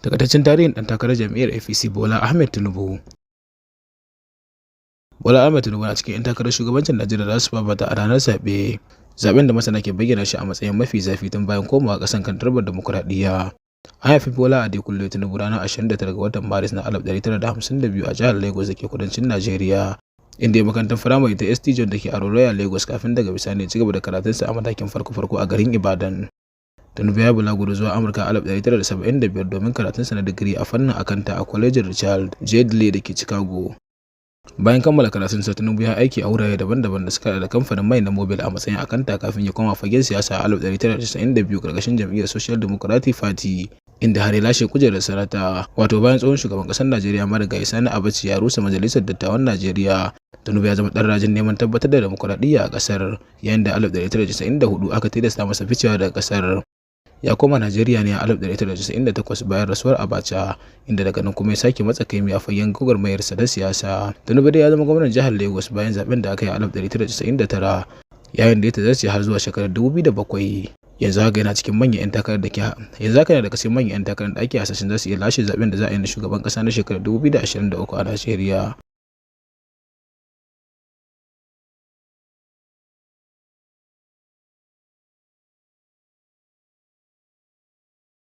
Takaitaccen tarihin ɗan takarar jam'iyyar APC Bola Ahmed Tinubu. Bola Ahmed Tinubu na cikin 'yan takarar shugabancin Najeriya da za su fafata a ranar zaɓe. Zaɓen da masana ke bayyana shi a matsayin mafi zafi tun bayan komawa ƙasar kan turbar dimokuraɗiyya. An haifi Bola Adekunle Tinubu ranar 29 ga watan Maris na 1952 a jihar Lagos da ke kudancin Najeriya, inda ya makarantar firamare ta St. John da ke Aroroya, Lagos, kafin daga bisani ya ci gaba da karatunsa a matakin farko-farko a garin Ibadan. Tinubu ya yi bulaguro zuwa Amurka a 1975 domin karatunsa na digiri a fannin akanta a Kwalejin Richard J. Daley da ke Chicago. Bayan kammala karatunsa, Tinubu ya aiki a wurare daban-daban da suka haɗa da kamfanin mai na Mobil a matsayin akanta kafin ya koma fagen siyasa a 1992 ƙarƙashin jam'iyyar Social Democratic Party, inda har ya lashe kujerar sanata. Wato bayan tsohon shugaban ƙasar Najeriya Marigayi Sani Abacha ya rusa Majalisar Dattawan Najeriya, Tinubu ya zama ɗan rajin neman tabbatar da dimokuraɗiyya a ƙasar, yayin da a 1994 aka tilasta masa ficewa daga ƙasar. Ya koma Najeriya ne a 1998 bayan rasuwar Abacha, inda daga nan kuma ya sake matsa kaimi a fagen gwagwarmayarsa ta siyasa. Tinubu dai ya zama gwamnan jihar Lagos bayan zaben da aka yi a 1999, yayin da ya tazarce har zuwa shekarar 2007. Yanzu haka yana daga cikin manyan 'yan takarar da ake hasashen za su iya lashe zaben da za a yi na shugaban kasa na shekarar 2023 a Najeriya.